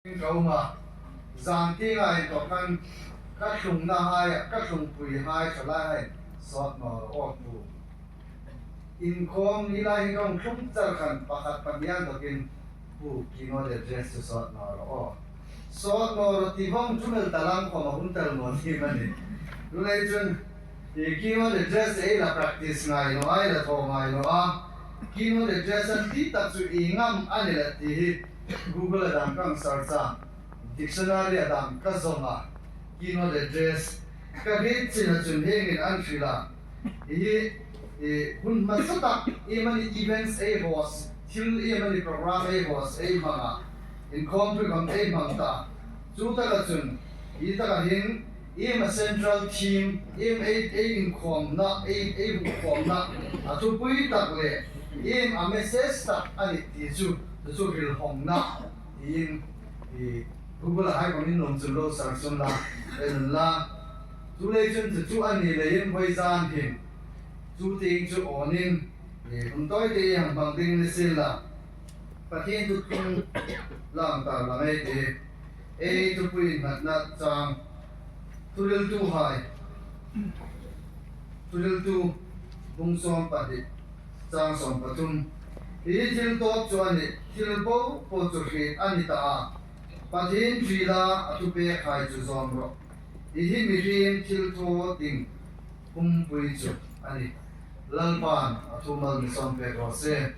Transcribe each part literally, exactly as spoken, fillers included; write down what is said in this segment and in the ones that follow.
Ka um a, zan tienga inthawk khan ka tlungna hai, ka tlungpui hai ṭhalai hai sawt naw rawh aw Pu. Inkhawm hi lai hi ka hung tlung char khan pakhat pahni inthawkin Pu keynote address chu sawt naw rawh aw. Sawt naw rawh ti vawng chu mel ta lang khawm a hun tel naw ni mani. Chuleiin chun, i keynote address ei la practice ngai naw a, ei la thaw ngai naw a. Keynote address an ti tak chu ieng am a ni la ti hi Google-a dam ka hang search a, dictionary-a dam ka zawng a, keynote address ka hriet chin a chun hieng hin an hril a. Hi, hi, hun hmasa tak, iemani events ei host, thil iemani program ei host, ei hmang a, inkhawmpui khawm ei hmang ta. Chu taka chun, hi taka hin, iem a central theme, iem ei, ei inkhawmna, ei, ei hung khawmna, a thupui tak le, iem a message tak a nih ti chu, chu chu hril hawngna, tiin, i, Google-a hai khawm in nuom chun lo search unla, en unla. Chuleiin chun chu chu a ni leiin vawi zan hin, chu tieng chu awnin, i, hun tawi te hang hmang ding ni sien la. Pathien thu tlung lang ta lang ei ti. Ei thupui nghatna chang. Thuhriltuhai. Thuhriltu bung sawm pahni, chang sawm pathum. Hi thil tawp chu a nih, thil po po chu hriet a ni ta a. Pathien hrila a thupekhai chu zawm rawh. Hi hi mihriem thil thaw ding pumpui chu a nih. Lalpan a thu mal mi sawm pek raw se.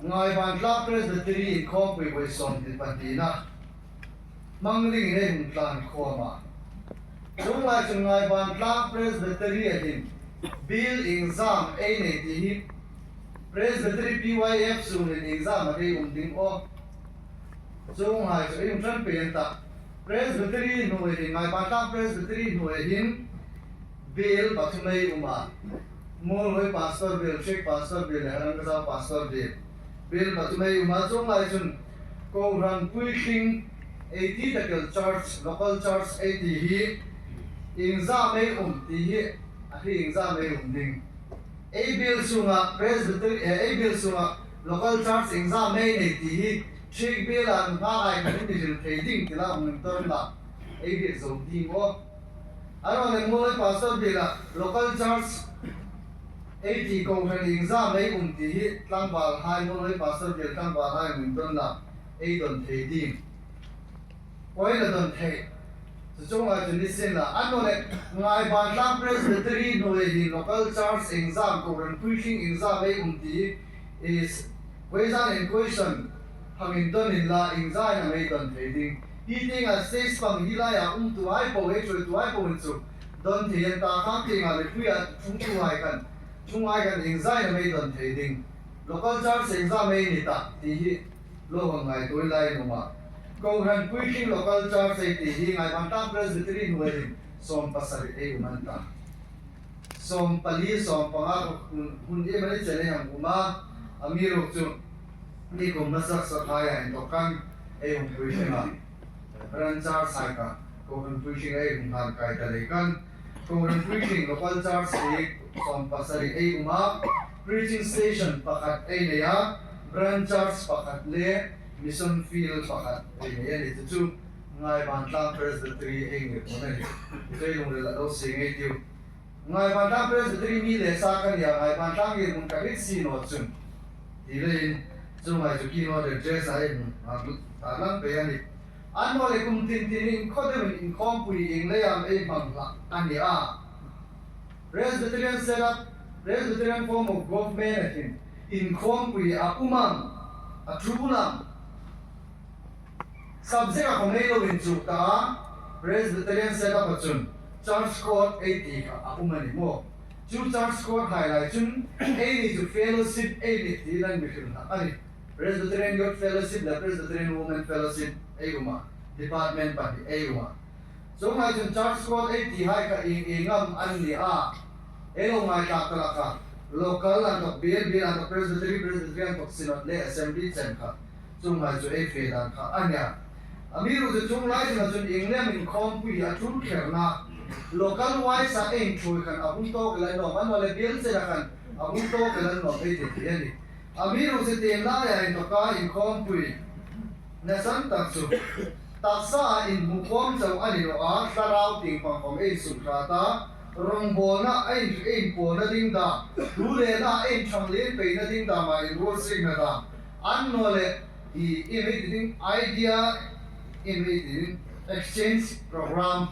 Ngaiban Tlak Presbytery inkhawmpui vawi sawmhni pahnina hmang dingin ei hung tlan khawm a. Chuong lai chun Ngaiban Tlak Presbytery-a hin biel iengzam ei nei ti hi Presbytery P Y F sûngin iengzam a hei um ding aw. Chuong lai chu ei hung ṭan pei an ta. Presbytery hnuoia hin, Ngaiban Tlak Presbytery hnuoia hin biel pathum ei um a. Muolhoi Pastor biel, Hriek Pastor biel le Harangajao Pastor biel. Biel pathum ei um a, chuong lai chun Kohran Puitling ei ti tak el church, local church ei ti hi iengzam ei um ti hi, a hi iengzam ei um ding. Ei biel sunga Presbytery, eh, ei biel sunga local church iengzam ei nei ti hi, Hriek biela nunghak hai khan mi hril thei ding ti la hung intawn la. Ei biel zo ding aw. A ro le Muolhoi Pastor biela local church ei ti Kohran iengzam ei um ti hi tlangval hai, Muolhoi Pastor biel tlangval hai hung intawn la. Ei don thei ding. Aw, ei la don thei. Chu chuong lai chun ni sien la. A ro le Ngaiban Tlak Presbytery hnuoia hin local church iengzam, Kohran Puitling iengzam ei um ti hi, is, vawi zan in question hang indawn unla, iengzam am ei don thei ding. Hi tienga stage pang hi laia umtuhai po, hei ṭhuoituhai po in chu don thei an ta, khang tienga mipuia ṭhungtuhai khan, ṭhunghai khan iengzam am ei don thei ding. Local church iengzam ei ni ta ti hi lo hang ngaituo lai nuom a. Kohran Puitling local church ei ti hi Ngaiban Tlak Presbytery hnuoia hin sawm pasari ei um an ta. Sawm pali, sawm panga hun, hun iemani chen ei hang um a, amiruokchu nikum hmasa saia inthawk khan ei hung puitling a. Branch church hai kha Kohran Puitling ei hung hlan kai ta lei khan. Kohran Puitling local church hi sawm pasari ei um a, preaching station pakhat ei nei a, branch church pakhat le mission field pakhat ei nei a ni chu chu Ngaiban Tlak Presbytery ei ngir hmun a nih. Chu ei lungrila lo sie ngei ei tiu. Ngaiban Tlak Presbytery mi le sa ka nia, Ngaiban Tlak ngirhmun ka hriet si naw chun. Ti leiin, chuong lai chu keynote address-a ei hung hlan, hlan pei a nih. An hma le kum tin tinin khaw deuin inkhawmpui ieng leia am ei hmang hlak a ni a. Presbyterian setup, Presbyterian form of government-a hin inkhawmpui a um am, a ṭul am. Subject-a khawm ei lo inchuk ta a, Presbyterian setup-a chun church court ei ti kha a um a ni maw. Chu church court hai lai chun eini chu fellowship ei nih ti an mi hril hlak a nih. Presbyterian Youth Fellowship le Presbyterian Women Fellowship ei um a, department pahni ei um a. Chuong lai chun church court ei ti hai kha ieng ieng am an ni a. Ei lo ngaithlak ta la kha. Local inthawk, biel, biel inthawk, Presbytery, Presbyterian inthawk, Synod le Assembly chen kha. Chuong lai chu ei fe dan kha a nia. Amiruokchu chuong lai chunga chun ieng leia am inkhawmpui a ṭul kherna. Local wise-a ei inṭhuoi khan a hung tawk el a ni naw, a ni naw le biel chena khan a hung tawk el a ni naw ei ti thei a nih. Amiruokchu tieng laia inthawka inkhawmpui Nasan tak chu, taksa a inhmu khawm chau a ni naw a, thlarau tieng pang khawm ei suk ṭha ta, rongbawlna a in, ei inpawlna ding dam, thulena a inṭhang lien peina ding dam a inruolsikna dam, annawleh i, i mi ti ding idea, i mi ti ding exchange program,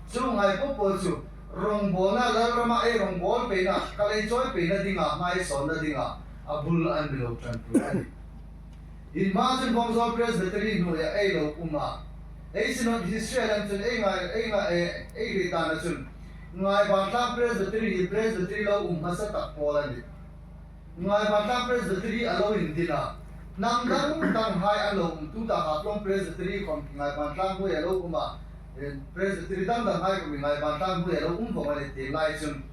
chuonghai popo chu, rongbawlna Lalrama ei rongbawl peina, kal ei chawi peina dinga, hmai sawnna dinga, a bul an mi lo ṭanpui a nih. Inhma chun Vawngzawl Presbytery hnuoia ei lo um a. Ei Synod history a lang chun ei ngai, ei ngai, ei, ei hriet dan a chun. Ngaibantlang Presbytery hi Presbytery lo um hmasa tak pawl a nih. Ngaibantlang Presbytery a lo indin a. Hnam dang dang hai an lo um, tuta Haflong Presbytery khawm Ngaibantlang hnuoia lo um a. Eh, Presbytery dang dang hai khawm Ngaibantlang hnuoia lo um vawng a nih ti lai chun.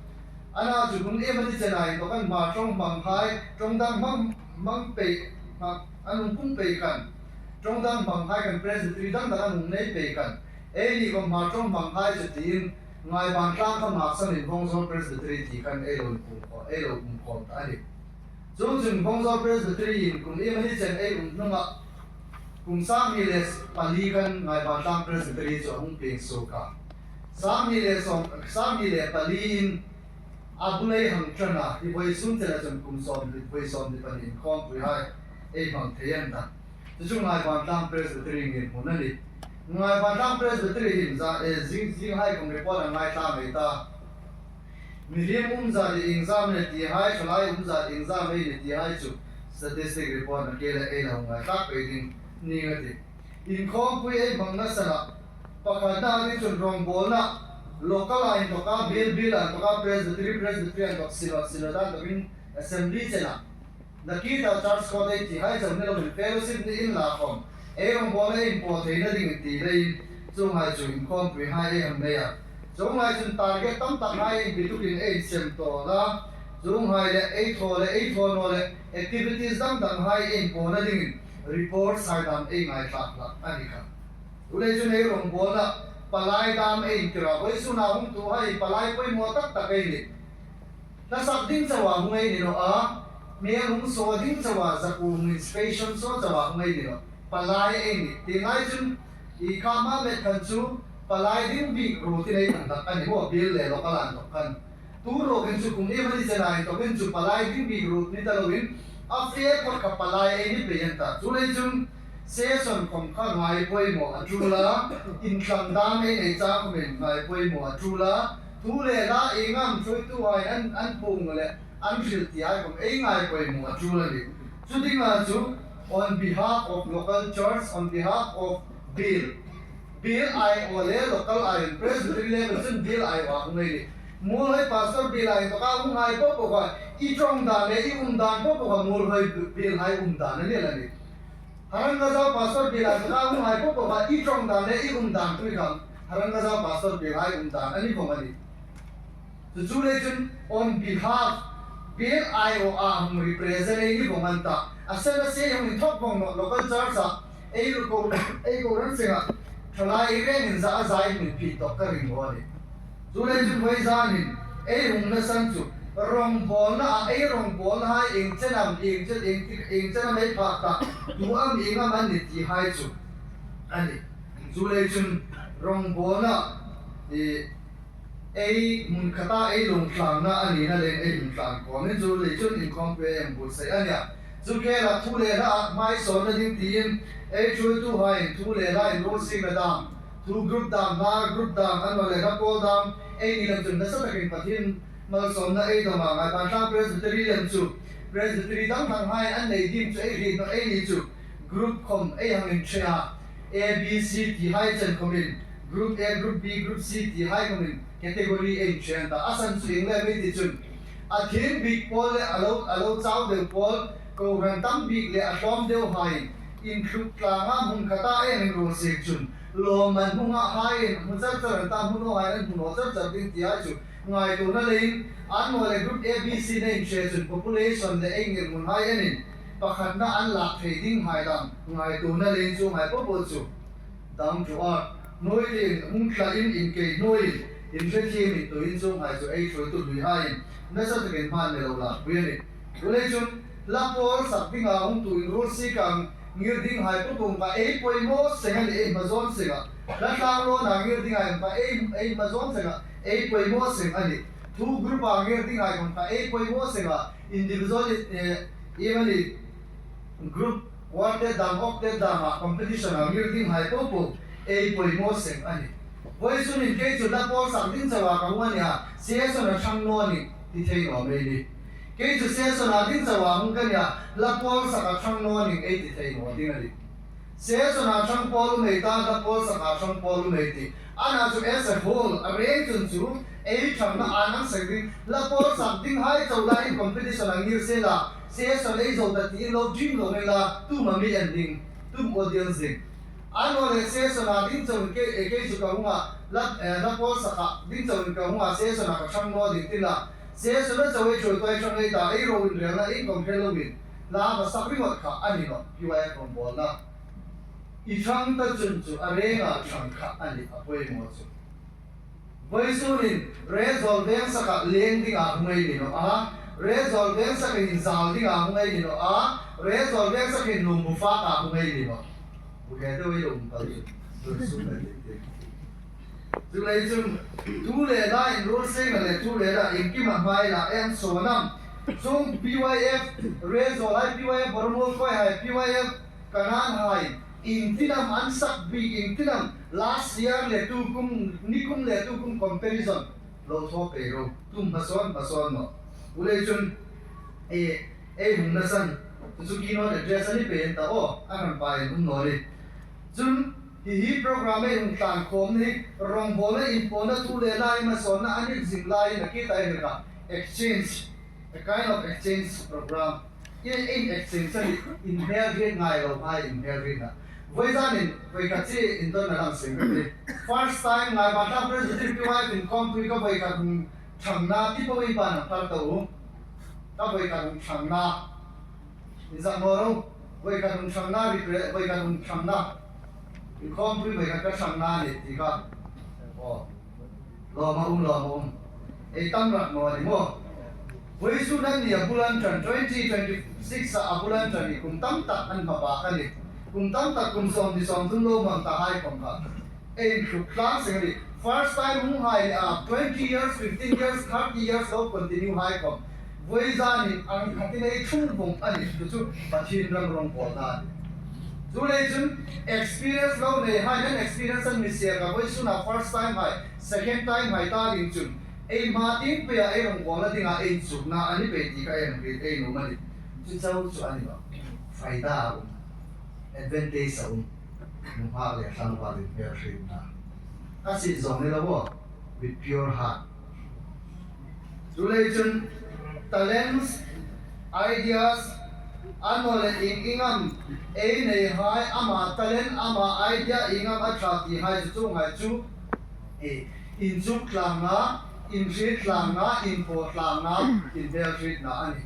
Ana chu hun em a ni chena inthawk khan Hmar ṭawng hmang hai, ṭawng dang hmang, hmang pei, hmang, an hung pung pei khan. Ṭawng dang hmang hai khan Presbytery dang dang an hung nei pei khan. Eini khawm Hmar ṭawng hmang hai chu tiin Ngaibantlang kha maksamin Vawngzawl Presbytery ti khan ei lo inkhum khaw, ei lo um khawm ta a nih. Chuongchun Vawngzawl Presbytery-in kum em a ni chen ei um hnunga kum sanghni le pali khan Ngaibantlang Presbytery chu a hung pieng suok a. Sanghni le sawm, sanghni le pali-in a bul ei hang ṭan a, hi vawisun chena chun kum sawmhni, vawi sawmhni pahni inkhawmpui hai ei hmang thei an ta. Chu chu Ngaibantlang Presbytery ngirhmun a nih. Ngaibantlang Presbytery hin za, eh, zing, zing hai kum report a ngaithla ngei ta. Mihriem um zat ieng zat am a ni ti hai, thalai um zat ieng zat am a ni ti hai chu statistic report-a ke le ei lo ngaithlak pei ding ning a tih. Inkhawmpui ei hmang nasa a, pakhatna ding chun rongbawlna, local a inthawka, biel, biel a inthawka, Presbytery, Presbytery a inthawk, Synod, Synod a inthawkin, Assembly chena. Nakie ta church court ei ti hai chau ni loin fellowship ni inla khawm, ei rongbawlna ei inpawl theina dingin ti leiin, chuonghai chu inkhawmpui hai ei hang nei a. Chuonghai chun target tam tak hai ei bitukin ei sem tawk a. Chuonghai le ei thaw le ei thaw naw le activities dang dang hai ei inpawlna dingin report hai dam ei ngaithlak hlak a ni kha. Chuleiin chun ei rongbawlna palai dam ei intir a, vawisuna hung tu hai palai poimaw tak tak ei nih. Hla sak ding chauha hung ei ni naw a, hmel hung saw ding chauha, zakuo hung inspection saw chauha hung ei ni naw. Palai ei nih. Ti lai chun, i kha ma met khan chu, palai ding bik ruotin ei hang hlak a ni maw, biel le local a inthawk khan. Tu ruokin chu kum em a ni chena inthawkin chu palai ding bik ruot ni ta loin, a fe phawt kha palai ei ni pei an ta. Chuleiin chun, session khawm kha ngai poimaw a ṭul a, intlang dam ei nei chang khawmin ngai poimaw a ṭul a, thu le la ieng am ṭhuoituhai an, an puong le an hril ti hai khawm ei ngai poimaw a ṭul a nih. Chu dinga chu, on behalf of local church, on behalf of biel, biel aiawh le local aiawh, Presbytery level chun biel aiawh a hung ei nih. Muolhoi Pastor biel a inthawka hung hai popo kha, i ṭawng dan le i um dan popo kha, Muolhoi biel hai um dan a ni el a nih. Harangajao Pastor biel a inthawka hung hai popo kha, i ṭawng dan le i um dan tuhin kha, Harangajao Pastor biel hai um dan a ni vawng a nih. Chu chu le chun on behalf, biel aiawh a hung represent ei ni vawng an ta. A sen a se hung inthawk vawng naw local church-a, ei ko, ei kohran senga, thalai ei rengin za a zai hung inphit tawk ka ring a nih. Chuleiin chun vawi zanin, ei hungna san chu, rongbawlna a, ei rongbawlna hai ieng chen am, ieng chen, ieng ti, ieng chen am ei phak ta, tu am ieng am an ni ti hai chu a nih. Chuleiin chun, rongbawlna, i, ei hmun khata ei lo tlangna a nina leiin ei hung tlang khawmin chuleiin chun inkhawmpui ei buotsai a nih a. Chu khela thu le la a hmai sawnna ding tiin, ei ṭhuoituhaiin thu le la inruolsikna dam, thu group dam, hla group dam, annawleh hla pawl dam, eini lem chun nasa takin Pathien malsawmna ei dam a, Ngaibantlang Presbytery lem chu, Presbytery dang dang hai an nei ding chu ei hriet naw, eini chu group khawm ei hang inṭhe a, A B C ti hai chen khawmin, group A, group B, group C ti hai khawmin, category ei inṭhe an ta, a san chu ieng am a ni ti chun, a thiem bik pawl le a lo, a lo chau deu pawl, kohran tam bik le a tlawm deu hai, inthluk tlanga hmun khata ei inruolsik chun, lawmman hmunga hai, hmu char char an ta, hmu naw hai an hmu naw char char ding ti hai chu, ngaituona leiin, annawleh group A B C-in ei inṭhe chun, population le ei ngirhmun hai enin, pakhatna an lak thei ding hai dam, ngaituona leiin chuonghai popo chu. Down to earth. Hnuoi tiin, hung tlain, inkei hnuoiin, inhre thiem intuoin chuonghai chu ei ṭhuoitu hluihaiin, nasa takin hma an mi lo lakpui a nih. Chuleiin chun, hla pawl sak dinga hung tu inruolsik ang, ngir dinghai po po kha ei poimaw seng a nih, ei hmazawn seng a. Hla tlangrona ngir dinghai kha ei, ei hmazawn seng a, ei poimaw seng a nih. Thu group-a ngir dinghai kha ei poimaw seng a. Individual, eh, i mani group, quartet dam, octet dam a competition-a ngir dinghai po po ei poimaw seng a nih. Vawisunin kei chu hla pawl sak ding chauha ka hung a nih a, session-a ṭhang naw ning ti thei naw mei ni. Kei chu session-a ding chauha hung ka nih a, hla pawl sak a ṭhang naw ning ei ti thei naw ding a nih. Session-a ṭhang pawl um ei ta, hla pawl sak a ṭhang pawl um ei tih. Ana chu as a whole, a reng chun chu ei ṭhangna a nang seng ding, hla pawl sak dinghai chau la in competition-a ngir se la, session ei zo ta tiin lo ṭhim lo ni la, tu ma mi en ding, tu audience ding. Annawleh session-a ding chauin kei, eh, kei chu ka hung a, hla, eh, hla pawl sak a ding chauin ka hung a, session-a ka ṭhang naw ding ti la. Session-a chau ei ṭhuoi tuoi ṭhang ei ta, ei ro inrelna in kawng hre loin hla ka sak ringawt kha a ni nawh, P Y F rawngbawlna. I ṭhang ta chun chu a renga ṭhang kha a nih a poimaw chu. Vawisunin Retzawl Veng sakah leng dinga hung ei ni nawh a, Retzawl Veng sakah inzal dinga hung ei ni nawh a, Retzawl Veng sakah inlungbu faka hung ei ni nawh. Bu he deu ei lo um pal chu. Chu sum na ti ti. Chuleiin chun, thu le la inruol seng le thu le la inkima hmai la en sawn am. Chung P Y F, Retzawl hai P Y F, Boromul koi hai P Y F, Kanan hai, iengtin am an sak bik, iengtin am last year le tukum, nikum le tukum comparison lo thaw pei ro. Tu hmasawn, hmasawn naw. Chuleiin chun, eh, ei hungna san, chu keynote address a ni pei ta aw, a hran pain um naw ni. Chun, hi hi program ei hung tlan khawm ni, rawngbawlna inpawlna thu le la hmasawnna a ni zing lai na ki tai ni ka exchange, a kind of exchange program. Ei, ei exchange a ni, inhmel hriet ngai lo hai inhmel hrietna. Voizanin, voi khat chi indawnna lang seng ka ti. First time Ngaibata Presbytery P Y F inkhawmpui ka voi khat hung ṭhangna ti po ei pan ang phal ta u. Ka voi khat hung ṭhangna. Inzak naw ro, voi khat hung ṭhangna, repre-, voi khat hung ṭhangna. Inkhawmpui voi khat ka ṭhangna ni ti kha. Aw. Lawm a um, lawm a um. Ei tam rak naw ni maw. Voisun an ni a bul an ṭan, twenty twenty-six a a bul an ṭan ni kum tam tak an hma bak a ni. Kum tam tak kum sawmhni sawmthum lo hmang ta hai khawm kha. Ei inhluk tlang seng a ni. First time hung hai a, twenty years, fifteen years, thirty years lo continue hai khawm. Voizanin ang khatin ei ṭhung vawng a ni. Chu chu Pathien ram rawngbawlna a ni. Chuleiin chun experience lo nei hai nan experience an mi share ka voisuna first time hai, second time hai ta ding chun. Ei hma tieng peia ei rawngbawlna dinga ei inchukna a ni pei ti kha ei hriet ei nuom a ni. Chu chau chu a ni lo. Faida a um. Advantage a um. Nunghak le tlangval inhmel hrietna. A sit zawng ni lo aw. With pure heart. Chuleiin chun talents, ideas, annawleh ieng ieng am ei nei hai, ama talent, ama idea ieng am a ṭha ti hai chu chuong hai chu. Eh, inchuk tlangna, inhriet tlangna, inphaw tlangna, inhmel hrietna a ni.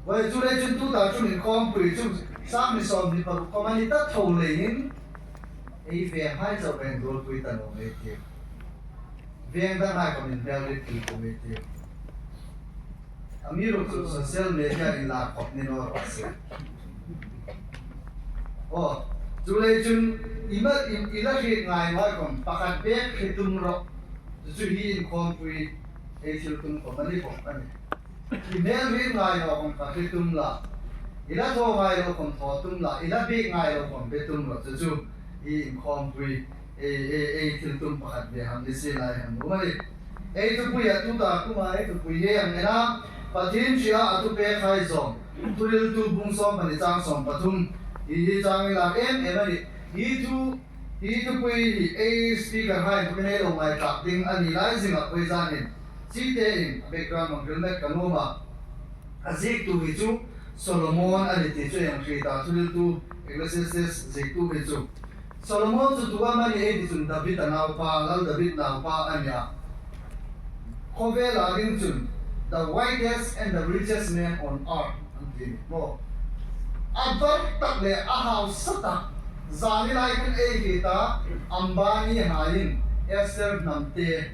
Voi chuleiin chun tuta chun inkhawmpui chu sangni sawmhni paruk khawm a ni ta tho leiin ei veng hai chau veng dawlpui ta naw mei ti. Veng dang hai khawm inhmel hriet ti khawm mei ti. Amiruokchu social media inla khawp ni naw rawh se. Aw, chuleiin chun i ma, i, i la hriet ngai naw khawm pakhat bek hre tum rawh. Chu chu hi inkhawmpui ei thil tum khawm a ni bawk a ni. I hmel hriet ngai naw khawm kha hre tum la. I la thaw ngai naw khawm thaw tum la. I la biek ngai naw khawm biek tum la. Chu chu hi inkhawmpui ei, ei, ei thil tum pakhat ve hang ni si lai hang um a ni. Ei thupuia tuta kuma ei thupui hi ang ena. Pathien ṭhia a thupek hai zawm. Thuhriltu bung sawm pahni chang sawm pathum. Hi hi chang inla em em a ni. Hi thu Hi thupui hi ei speaker hai thu kan ei lo ngai tlak ding a ni lai zing a, voizanin. Chite in a background hang hril met ka nuom a. A ziektu hi chu Solomon a ni ti chu ei hang hriet a, Thuhriltu Ecclesiastes ziektu hi chu. Solomon chu tu am a ni ei ti chun David a naupa, Lal David naupa a ni a. Khawvela ding chun, the wisest and the richest man on earth, an ti ni maw. A var tak le a hausa tak. Zanilai khan ei hriet a, Ambani haiin Esther Hnamte,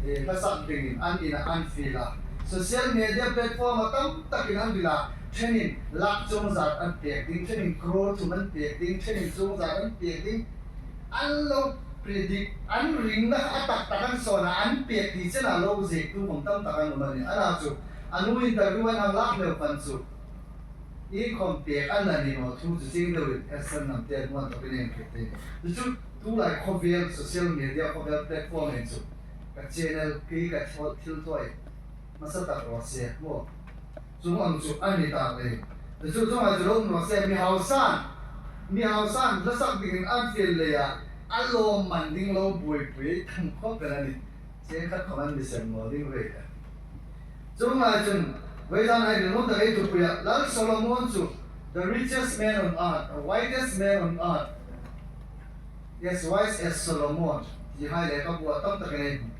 eh, hlasak dingin an ina an fiel a. Social media platform a tam takin an hril a. Ṭhenin lakh chuong zat an pek ding, ṭhenin crore thum an pek ding, ṭhenin chuong zat an pek ding. An lo predict, an ringna a tak tak an sawn a, an pek ti chena lo ziektu khom tam tak an um a nih. Ana chu, a nu interview an hang lak leu khan chu, iengkhom pek an la ni naw thu chu chieng deuin Esther Hnamte a hnuan tawkin ei hriet thei. Chu chu tulai khawvel social media khawvel platform-in chu ka channel kei ka thil, thil thaw hmasa tak raw se maw. Chuong ang chu a ni tak le. Chu chu chuong ang chu lo um raw se, mi hausan, mi hausan hla sak dingin an fiel leia a lawmman ding lo buoipui thang khawp el a nih. Chieng khat khom an mi sem naw ding ve. Chuong ang chun, vawizan hai ringum tak ei thupuia, Lal Solomon chu the richest man on earth, the wisest man on earth, as wise as Solomon, ti hai lekhabua tam takin ei hmu.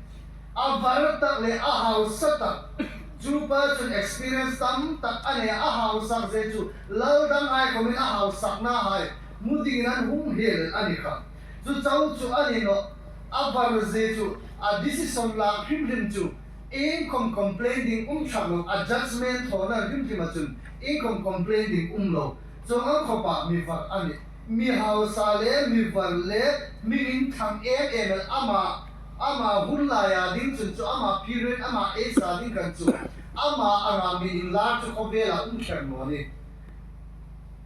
A var tak le a hausa tak. Chu pa chun experience tam tak a nei, a hausak zie chu lal dang hai khomin a hausakna hai hmu dingin an hung hiel a ni kha. Chu chau chu a ni naw, a var zie chu a decision lak hrim hrim chu iengkhom complain ding um ṭhak lo, a judgment thawna hrim hrima chun iengkhom complain ding um lo. Chuong ang khawpa mi var a nih. Mi hausa le, mi var le, mi inthang em em el ama, ama hun laia ding chun chu, ama period, ama age-a ding khan chu, ama anga mi inlar chu khawvela um kher naw nih.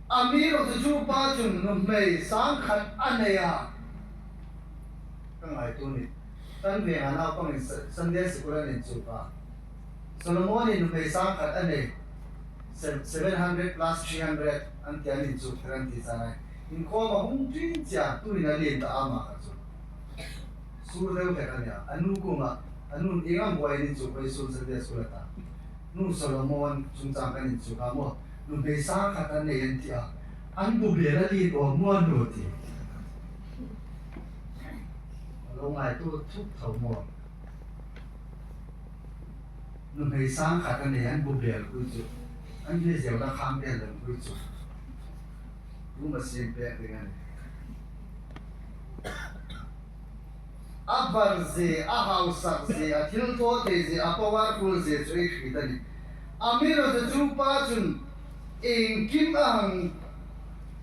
Amiruokchu chu pa chun nuhmei sang khat a nei a. Ka ngaituo nih. Kan venga naupangin Sa-, Sunday School an inchuk a. Solomon-in nuhmei sang khat a nei. Se-, seven hundred plus three hundred an ti, an inchuk thar an ti chang a. Inkhawm a hung ṭin chie a, tuhin a lien ta ama kha chu. Sur deu hle kha nia. A nu kuoma, a nu'n ieng am buoiin inchuk, vawisun Sunday School a ta. Nu Solomon chungchang kan inchuk a maw. Nuhmei sang khat a nei an ti a. An bu bel a lien awm naw ti. A lo ngaituo thuk tho maw. Nuhmei sang khat a nei an bu bel khui chu. An hne zeu la khang bel lem khui chu. Tum a siem pek ding a nih. A var zie, a hausak zie, a thil thaw thei zie, a powerful zie chu ei hriet a nih. Amiruokchu chu pa chun iengkim a hang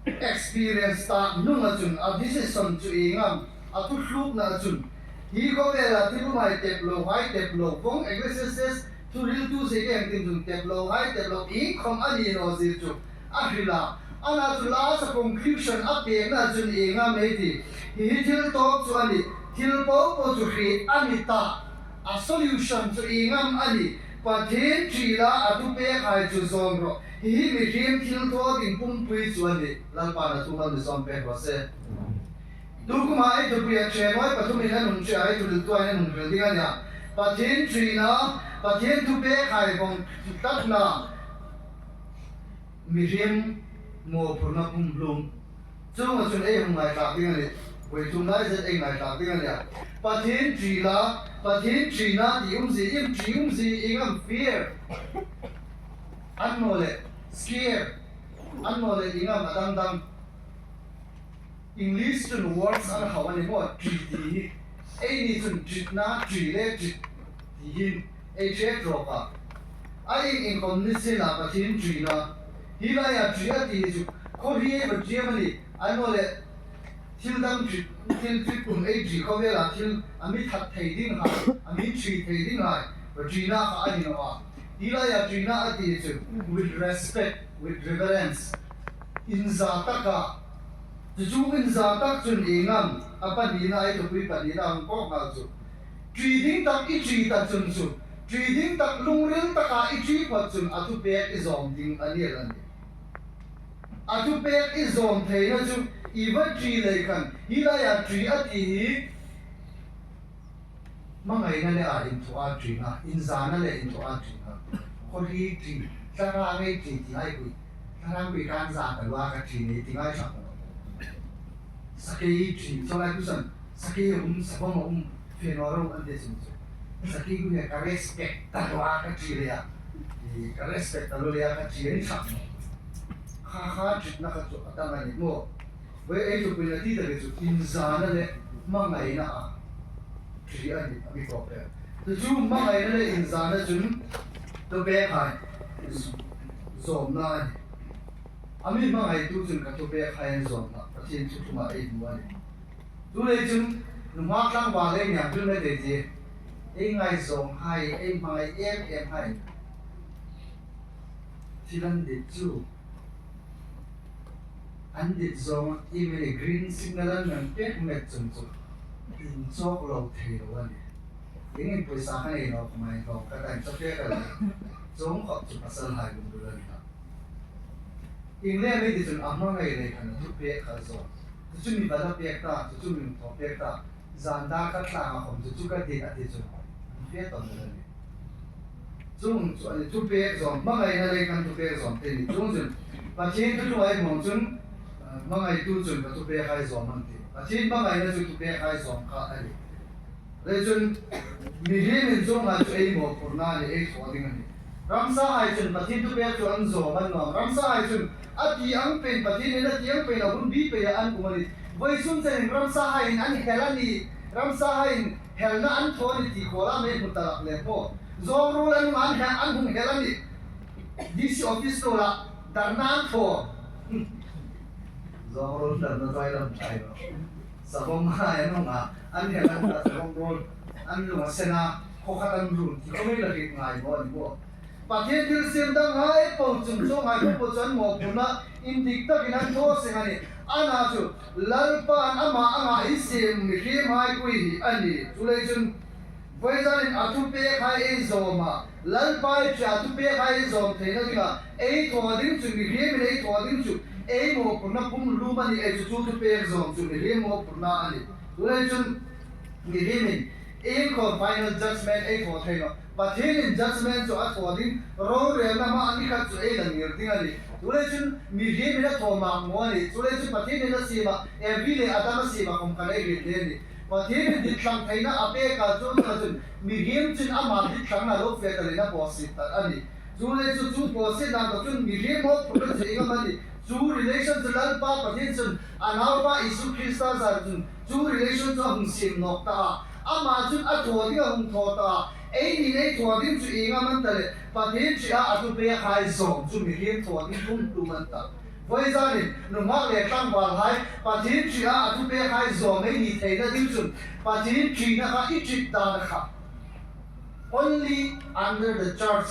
experience ta hnunga chun a decision chu ieng am, a thutlukna chun hi khawvela thil umhai tep lo, hai tep lo, vawng Ecclesiastes thuhriltu zie keng tin chun tep lo, hai tep lo, iengkhom a ni naw zie chu a hril a. Ana chu last conclusion a pekna chun ieng am ei ti. Hi hi thil tawp chu a nih, thil popo chu hriet a ni ta. A solution chu ieng am a nih. Pathien ṭi la, a thupekhai chu zawm rawh. Hi hi mihriem thil thaw ding pumpui chu a nih. Lalpan a thu mal mi sawm pek raw se. Tukum a ei thupuia ṭhenkhat pathumin an hung ṭhe a, ei thuhriltuhai an hung hril ding a nih a. Pathien ṭina, Pathien thupekhai vawng tlatna, mihriem mawphurna pumhlum. Chuonga chun ei hung ngaithlak ding a nih. Vawisun lai zet ei ngaithlak ding a nih a. Pathien ṭi la, Pathien ṭina ti umzie, ieng ṭi umzie, ieng am fear. Annawleh scare. Annawleh ieng am a dang dang. English chun words an hau a ni maw, ṭi ti hi. Eini chun ṭitna, ṭi le ṭit ti hin ei hriet rawk a. A ieng ieng khom ni sienla Pathien ṭina. Hi laia ṭi a ti hi chu, khawhri ei va ṭi am a nih, annawleh thil dang ṭi, thil ṭi kum ei ṭi khawvela thil a mi that thei dinghai, a mi ṭi thei dinghai, va ṭina kha a ni naw a. Hi laia ṭina a ti hi chu, with respect, with reverence. Inza taka. Chu chu inza tak chun ieng am, a pahnina ei thupui pahnina hung kawk nghal chu. Ṭi ding tak i ṭi ta chun chu, ṭi ding tak lungril taka i ṭi phawt chun a thupek i zawm ding a ni el a nih. A thupek i zawm theina chu i va ṭi lei khan, hi laia ṭi a ti hi, hmangaina le a inthawka ṭina, inzana le inthawka ṭina. Khawhri ṭi, thlarau ngei ṭi ti ngai pui. Thlarau pui kan za ka lua ka ṭi ni ti ngai ṭha. Sakei ṭi, so lai kusan, sakei um, savawm um, fe naw ro an ti chun chu. Sakei kusan ka respect ta lua ka ṭi le a. I ka respect ta lua le a ka ṭi ni ṭha. Kha kha ṭitna kha chu a dang a ni maw. Vawi ei thupuina ti tak chu inzana le hmangaina a ṭi a ni a mi kawk le. Chu chu hmangaina le inzana chun thupekhai. zawmna a nih. A mi hmangaitu chun ka thupekhai an zawm hlak, Pathien thu ṭhuma ei hmu a nih. Chuleiin chun, nunghak tlangval ei ni ang hril met ei tih. Ei ngaizawng hai, ei hmangai em em hai. Thil an dit chu. An dit zawng, i mi ni green signal an hmang pek met chun chu. Inchawk lo thei lo a nih. Ieng pawisa kha nei lo, khawm ei hlawk ka tang chu pek a nih. Chuong khawp chu pasalhai lungril a nih. Ieng le mei ti chun a hmangai lei khan a thupek kha zawm. Chu chu mi va la pek ta, chu chu mi thaw pek ta. Zan dar khat tlanga khawm chu chu ka dit a ti chu. Fe ton a nih. Chuong chu a nih, thupek zawm, hmangaina lei khan thupek zawm te ni. Chuong chun, Pathien thu ṭhuma ei hmu chun, eh, hmangaitu chun ka thupekhai zawm an tih. Pathien hmangaina chu thupekhai zawm kha a nih. Le chun, mihriemin chuonghai chu ei mawphurna a nih, ei thaw ding a nih. Ramsahai chun Pathien thupek chu an zawm an nuom. Ramsahai chun a ti ang peiin, Pathienin a ti ang peiin a hun bi peia an um a nih. Vawisun chenin ramsahaiin an hel a nih. Ramsahaiin helna an thaw a nih ti khawla mei hmu ta lak le maw. Zawngruol an hung an hel, an hung hel a nih. D C office tura dharna an thaw. Zawngruol dharna ṭhai lam ṭhai lo. Savawng hai an hung a, an hel an ta zawngruol, an lung a sen a, khaw khat an run, ti khawm ei la hriet ngai maw a ni maw. Pathien thilsiem danghai po chun chuonghai po po chu an mawphurna indik takin an thaw seng a nih. Ana chu, Lalpan ama anga ei siem mihriemhai pui hi a nih. Chuleiin chun, vawizanin a thupekhai ei zawm a, Lalpa ei ṭi a, a thupekhai ei zawm theina dinga ei thaw ding chu, mihriemin ei thaw ding chu, ei mawphurna pumhlum a nih, ei chu chu thupek zawm chu mihriem mawphurna a nih. Chuleiin chun, mihriemin iengkhawm final judgment ei thaw thei nawh. Pathienin judgment chu a thaw ding, rorelna hmaa ni khat chu ei la ngir ding a nih. Chuleiin chun mihriemin a thaw mak maw a nih. Chuleiin chun Pathienin a siem a, Evi le Adam a siem a khawm khan ei hriet le a nih. Pathienin ditthlang theina a pek a, chuong chun mihriem chun ama ditthlangna lo fe ta leiin a bawsiet ta a nih. Chuleiin chu chu bawsietna ta chun mihriem mawphurna chu ieng am a nih. Chu relation chu Lalpa Pathien chun a Naupa Isu Krista zar chun chu relation chu a hung siem nawk ta a. Ama chun a thaw ding a hung thaw ta a. Eini ei thaw ding chu ieng am a ni ta leh, Pathien ṭi a, a thupekhai zawm chu mihriem thaw ding pumhlum a ni ta. Vawizanin, nunghak le tlangvalhai, Pathien ṭi a, a thupekhai zawm ei ni theina ding chun, Pathien ṭina kha i ṭi dan kha. Only under the church,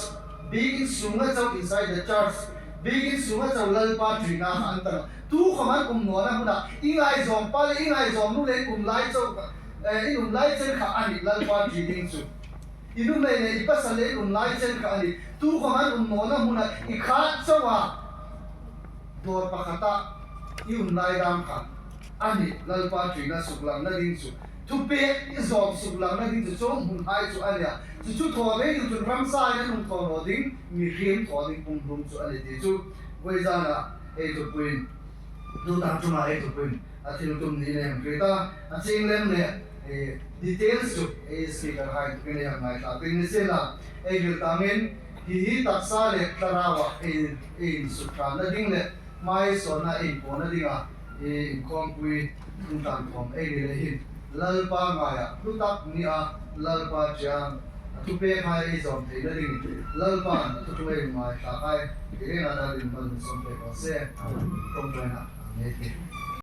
biekin sunga chau, inside the church, biekin sunga chau Lalpa ṭina kha an ta nawh. Tukhawm an um nawna hmuna, i ngaizawng pa le i ngaizawng nu le um lai chau kha, eh, i um lai chen kha a nih Lalpa ṭi ding chu. I nuhmei le i pasal le i um lai chen kha a nih. Tukhawm an um nawna hmuna i khat chauha dawr pakhata i um lai dam kha a nih Lalpa ṭina suklangna ding chu. Thupek i zawm suklangna ding chu chuong hmunhai chu a nih a. Chu chu thaw thei ding chun ramsahaiin an hung thaw naw ding, mihriem thaw ding pumhlum chu a nih ti chu. Vawizana ei thupuiin, tuta ṭuma ei thupuiin a thil tum niin ei hang hriet a, a chieng lem le, eh, details chu, eh, speaker hai tukin ei hang ngaithlak ding ni sien la, ei hril tangin, hi hi taksa le thlarauah ei, ei insukṭhatna ding le, hmai sawnna ei inpawna dinga, eh, inkhawmpui, intan khawm ei ni le hin, Lalpa ngaia, hlu tak nia, Lalpa ṭia, a thupekhai ei zawm theina ding, Lalpan a thu ṭhuoi ngaithlak hai, i rengin a dingin mal sawm pek raw se. Kawng ṭhuoina, amen.